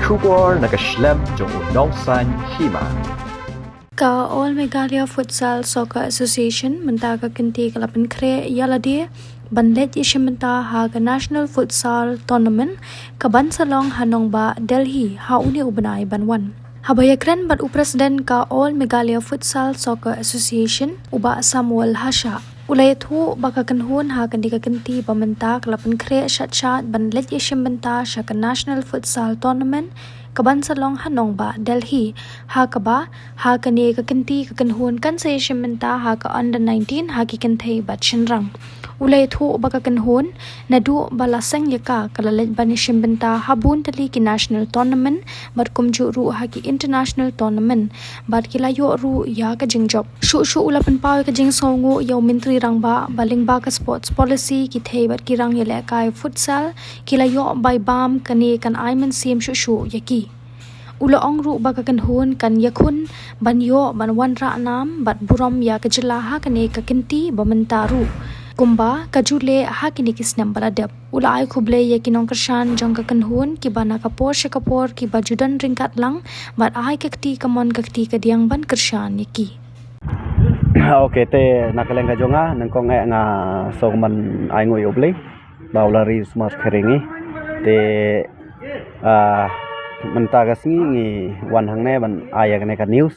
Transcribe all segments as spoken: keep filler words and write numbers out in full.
Khubor na ka shlem jong u nongsaiñ hima. Ka All Meghalaya Futsal Soccer Association mynta ka kynti ka la pynkhreh ïa lade ban leit ïashim bynta ha ka National Futsal Tournament ka ban sa long ha nongbah Delhi ha une u bnai ban wan. Haba ïakren bad u President ka All Meghalaya Futsal Soccer Association, u Bah Samuel Hashah, u la ïathuh ba ka kynhun ha kane ka kynti ba mynta ka la pynkhreh shat shat ban leit ïashim bynta sha ka National Futsal Tournament ka ban sa long ha nongbah Delhi, ha kaba ha kane ka kynti ka kynhun kan sa ïashim bynta ha ka under nineteen ha ki kynthei bad shynrang. U la ïathuh ba ka kynhun naduh ba la seng ïa ka, ka la leit ban ïashim bynta ha bun tylli ki national tournament bad kumjuh ruh ha ki international tournament bad ki la ïoh ruh ïa ka jingjop. Shuh shuh u la pynpaw ïa ka jingsngewnguh ïa u Myntri Rangbah ba lyngba ka sports policy, ki thei bad ki rang ïalehkai futsal ki la ïoh bai bam, kane kan ai mynsiem shuh shuh ïa ki. U la ong ruh ba ka kynhun kan ïakhun ban ïoh ban wanrah nam bad burom ïa ka jylla ha kane ka kynti ba mynta ruh, kumba ka ju leh ha kine ki snem ba la dep. U la ai khublei ïa ki nongkyrshan jong ka kynhun kiba na ka por sha ka por kiba ju don ryngkat lang bad ai ka kti kamon ka kti kadiang ban kyrshan ïa ki. Okay, te na ka liang ka jong nga, nyngkong eh nga sngewbha ban ai nguh ïa U Blei ba u la ri sumar kyrpad ïa ngi. Te, ah, mynta ka sngi ngi wan hangne ban ai ïa kane ka news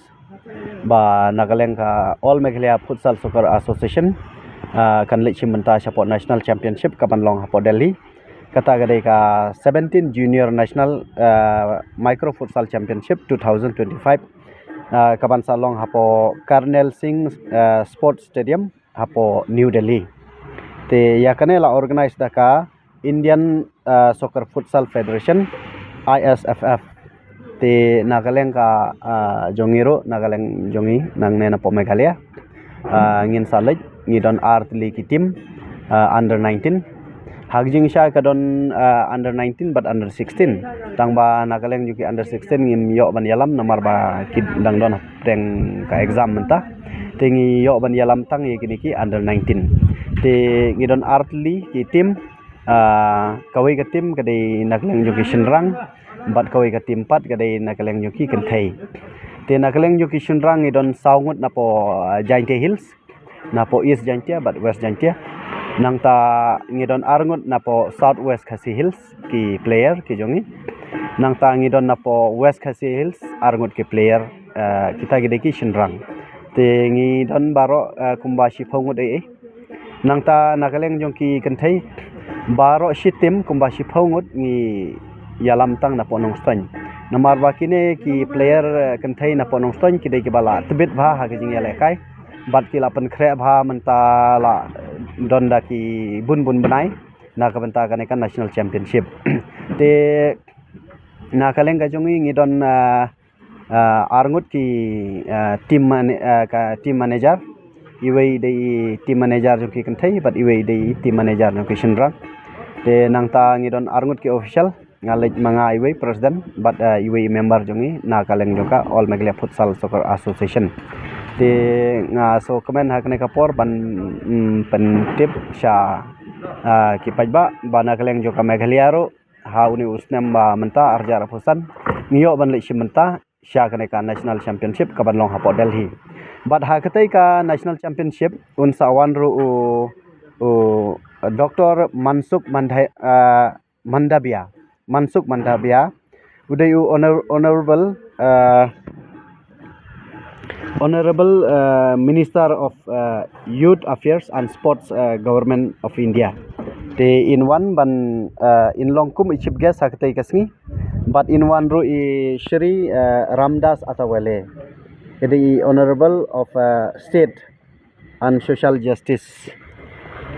ba na ka liang ka All Meghalaya Futsal Soccer Association, ah, kan leit shim bynta shapoh National Championship ka ban long hapoh Delhi. Kata ka dei ka seventeen Junior National, ah, Micro Futsal Championship two thousand twenty-five, ah, ka ban sa long hapoh Karnail Singh, ah, Sports Stadium hapoh New Delhi. Te ïa kane la organize da ka Indian, ah, Soccer Futsal Federation, I S F F. Te na ka liang ka, ah, jong ngi ruh, na ka liang jong ngi nangne napoh Meghalaya, ah, ngin sa leit, ngi don ar tylli ki team, ah, under nineteen. Ha ka jingshisha ka don, ah, under nineteen bad under sixteen. Tang ba na ka liang jong ki under sixteen ngim ïoh ban ïalam namar ba ki dang don hapdeng ka exam mynta. Te ngi ïoh ban ïalam tang ïa kine ki under nineteen. Te ngi don ar tylli ki team, ah, kawei ka team ka dei na ka liang jong ki shynrang bad kawei ka team pat ka dei na ka liang jong ki kynthei. Te na ka liang jong ki shynrang ngi don saw ngut napoh, ah, Jaintia Hills, napoh East Jaintia bad West Jaintia. Nangta ngi don ar ngut napoh South West Khasi Hills ki player ki jong ngi. Nangta ngi don napoh West Khasi Hills ar ngut ki player, eh, kita ki dei ki shynrang. Te ngi don baroh, eh, kumba shiphew ngut eh. Nangta na ka liang jong ki kynthei baroh shi team kumba shiphew ngut ngi ïalam tang napoh Nongstoiñ. Namar ba kine ki player, eh, kynthei napoh Nongstoiñ ki dei kiba la tbit bha ha ka jingïalehkai. Bad ki la pynkhreh bha mynta la don da ki bun bun bnai na ka bynta kane ka National Championship. Te na ka liang ka jong ngi ngi don, ah, ah, ar ngut ki, ah, team man-, ah, ka team manager. Iwei dei team manager jong ki kynthei bad iwei dei team manager jong ki shynrang. Te nangta ngi don ar ngut ki official. Nga leit ma nga iwei president bad, eh, iwei member jong ngi na ka liang jong ka All Meghalaya Futsal Soccer Association. Te nga sngewkmen ha kane ka por ban, mm, pyntip sha, eh, ki paidbah ba na ka liang jong ka Meghalaya ruh ha une u snem ba mynta ar hajar arphew san ngi ïoh ban leit shim bynta sha kane ka National Championship ka ban long hapoh Delhi. Bad ha katei ka National Championship un sa wan ruh u, u Doctor Mansukh Mandha-, ah, Mandaviya, Mansukh Mandaviya, u dei u honor-, honorable, ah, honorable, ah, Minister of, ah, Youth Affairs and Sports, ah, Government of India. Te in wan ban, ah, in long kum i chief guest ha katei ka sngi. Bad in wan ruh i Shri, eh, Ramdas Atawale. I dei i Honorable of, eh, State and Social Justice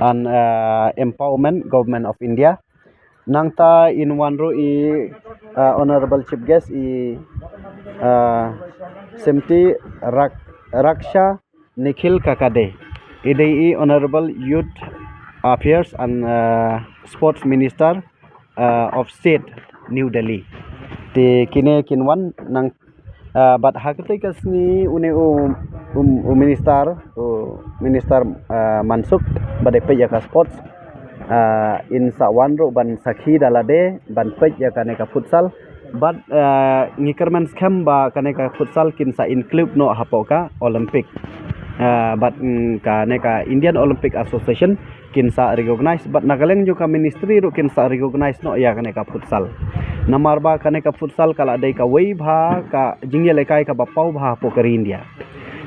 and, eh, Empowerment, Government of India. Nangta in wan ruh i, eh, Honorable Chief Guest i, eh, Shrimati Rak-, Raksha Nikhil Kakade. I dei i Honorable Youth Affairs and, uh, Sports Minister, uh, of State, New Delhi. Te kine kin wan nang, uh, bad ha katei ka sngi une u, u, u minister, u minister, uh, Mansukh, ba dei peit ïa ka sports, uh, in sa wan ruh ban sakhi da lade ban peit ïa kane ka futsal. Bad, eh, ngi kyrmen skhem ba kane ka futsal kin sa include noh hapoh ka Olympic. Eh, bad, mm, kane ka Indian Olympic Association kin sa recognize, bad na ka liang jong ka ministry ruh kin sa recognize noh ïa kane ka futsal. Namar ba kane ka futsal ka la dei kawei bha ka jingïalehkai kaba paw bha hapoh ka ri India.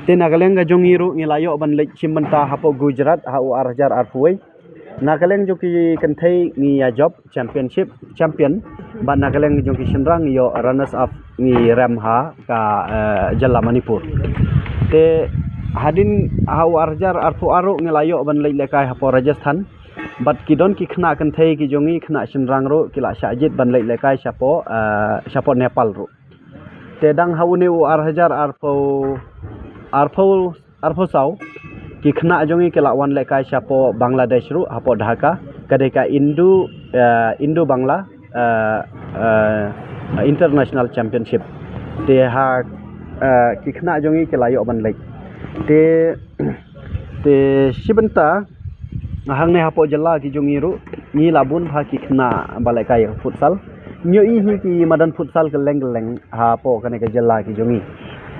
Te na ka liang ka jong ngi ruh ngi la ïoh ban leit shim bynta hapoh Gujarat ha u ar hajar arphew wei. Na ka liang jong ki kynthei ngi ïa jop championship, champion, bad na ka liang jong ki shynrang ngi ïoh runners up, ngi rem ha ka, eh, jylla Manipur. Te hadien ha u ar hajar arphew ar ruh ngi la ïoh ban leit lehkai hapoh Rajasthan. Bad ki don ki khynnah kynthei ki jong ngi, khynnah shynrang ruh ki la shah jied ban leit lehkai shapoh, eh, shapoh Nepal ruh. Te dang ha une u ar hajar arphew, arphew, arphew saw, ki khynnah jong ngi ki la wan lehkai shapoh Bangladesh ruh, hapoh Dhaka, ka dei ka Indo, eh, Indo Bangla, eh, eh, International Championship. Te ha, eh, ki khynnah jong ngi ki la ïoh ban leit. Te, te shi bynta hangne hapoh jylla ki jong ngi ruh, ngi la bun bha ki khynnah ba lehkai futsal. Ngi ïohi hi ki madan futsal kylleng kylleng hapoh kane ka jylla ki jong ngi.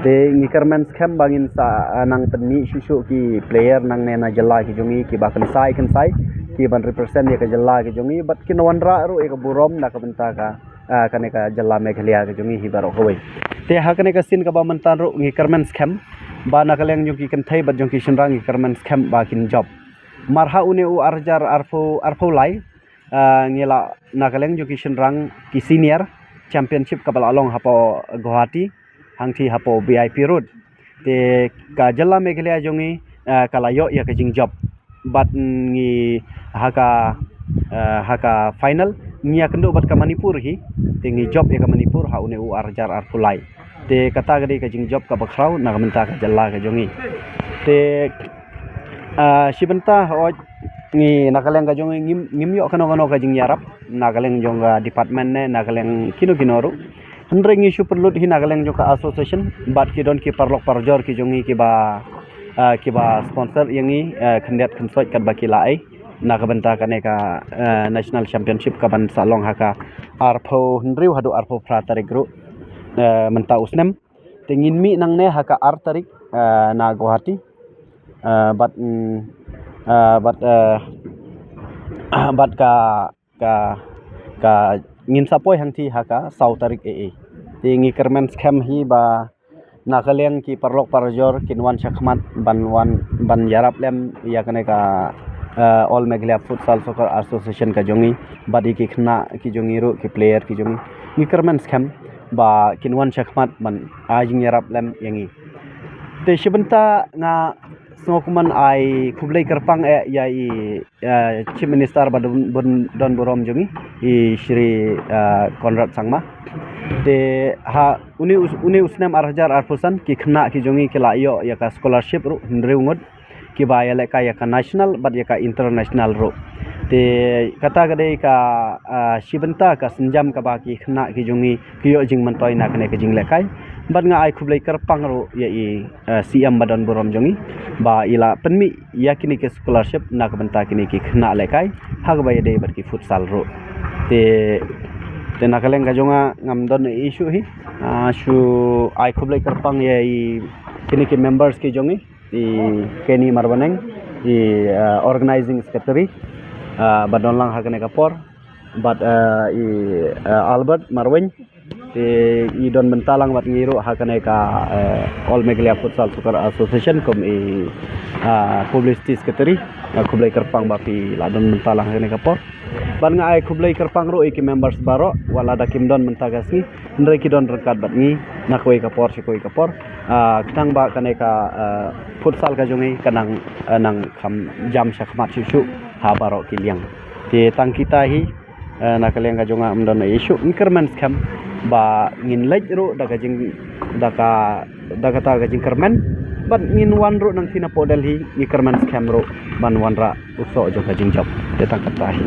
Te ngi kyrmen skhem ba ngin sa, ah, nang pynmih shuh shuh ki player nangne na jylla ki jong ngi kiba kynsai kynsai, ki ban represent ïa ka jylla ki jong ngi, bad kin wanrah ruh ïa ka burom na ka bynta ka, ah, kane ka jylla Meghalaya ki jong ngi hi baroh kawei. Te ha kane ka sien kaba mynta ruh ngi kyrmen skhem ba na ka liang jong ki kynthei bad jong ki shynrang ngi kyrmen skhem ba kin jop. Mar ha une u ar hajar arphew, arphew lai, ah, ngi la na ka liang jong ki shynrang ki senior championship kaba la long hapoh Guwahati, hangti hapoh V I P Road. Te ka jylla Meghalaya jong ngi, ah, ka la ïoh ïa ka jingjop. Bad ngi ha ka, ah, ha ka final ngi ïakynduh bad ka Manipur hi. Te ngi jop ïa ka Manipur ha une u ar hajar arphew lai. Te kata ka dei ka jingjop kaba khraw na ka bynta ka jylla ka jong ngi. Te, ah, shi bynta hooid ngi na ka liang ka jong ngi ngim, ngim ïoh kano kano ka jingïarap na ka liang jong ka department ne na ka liang kino kino ruh. Hynrei ngi shu pynlut hi na ka liang jong ka association bad ki don ki paralok parajor ki jong ngi kiba, ah, kiba sponsor ïa ngi, ah, khyndiat khynsoit katba ki la ai na ka bynta kane ka, ah, national championship kaban sa long ha ka arphew hynriew haduh arphew phra tarik ruh, ah, mynta u snem. Te ngin mih nangne ha ka ar tarik, ah, na Guwahati. Ah, bad, mm, ah, bad, ah, bad ka, ka, ka ngin sa poi hangti ha ka saw tarik ei ei. Te ngi kyrmen skhem hi ba na ka liang ki paralok parajor kin wan shakhmat ban wan ban ïarap lem ïa kane ka, eh, All Meghalaya Futsal Soccer Association ka jong ngi, bad ïa ki khynnah ki jong ngi ruh, ki player ki jong ngi. Ngi kyrmen skhem ba kin wan shakhmat ban ai jingïarap lem ïa ngi. Te shi bynta nga sngewkmen ai khublei kyrpang eh ïa i, eh, Chief Minister ba don, don, don burom jong ngi, i Shri, eh, Conrad Sangma. Te ha une u, une u snem ar hajar arphew san ki khynnah ki jong ngi ki la ïoh ïa ka scholarship ruh hynriew ngut, kiba ïalehkai ïa ka national bad ïa ka international ruh. Te kata ka dei ka, ah, shi bynta ka sienjam kaba ki khynnah ki jong ngi ki ïoh jingmyntoi na kane ka jinglehkai. Bad nga ai khublei kyrpang ruh ïa i, eh, C M ba don burom jong ngi ba i la pynmih ïa kine ki scholarship na ka bynta kine ki khynnah lehkai ha kaba ïadei bad ki futsal ruh. Te, te na ka liang ka jong nga ngam don ei ei shuh hi. Ah, shu ai khublei kyrpang ïa i kine ki members ki jong ngi, i Kenny Marbaneng, i, eh, organizing secretary, eh, ba don lang ha kane ka por, bad, eh, i, eh, Albert Marwein, te i don bynta lang bad ngi ruh ha kane ka, eh, All Meghalaya Futsal Soccer Association kum i, eh, publicity secretary. Eh, khublei kyrpang ba phi la don bynta lang ha kane ka por. Bad nga ai khublei kyrpang ruh ïa ki members baroh, wat la da kim don mynta ka sngi, hynrei ki don ryngkat bad ngi na kawei ka por sha kawei ka por. Ah, khnang ba kane ka, ah, futsal ka jong ngi ka nang, ah, nang kham jam shakhmat shuh shuh ha baroh ki liang. Te tang kita hi, eh, na ka liang ka jong nga ym don ei ei shuh, ngi kyrmen skhem ba ngin leit ruh da ka jing, da ka, da kata ka jingkyrmen, bad ngin wan ruh nangta napoh Delhi, ngi kyrmen skhem ruh ban wanrah u soh jong ka jingjop. Te tang kata hi.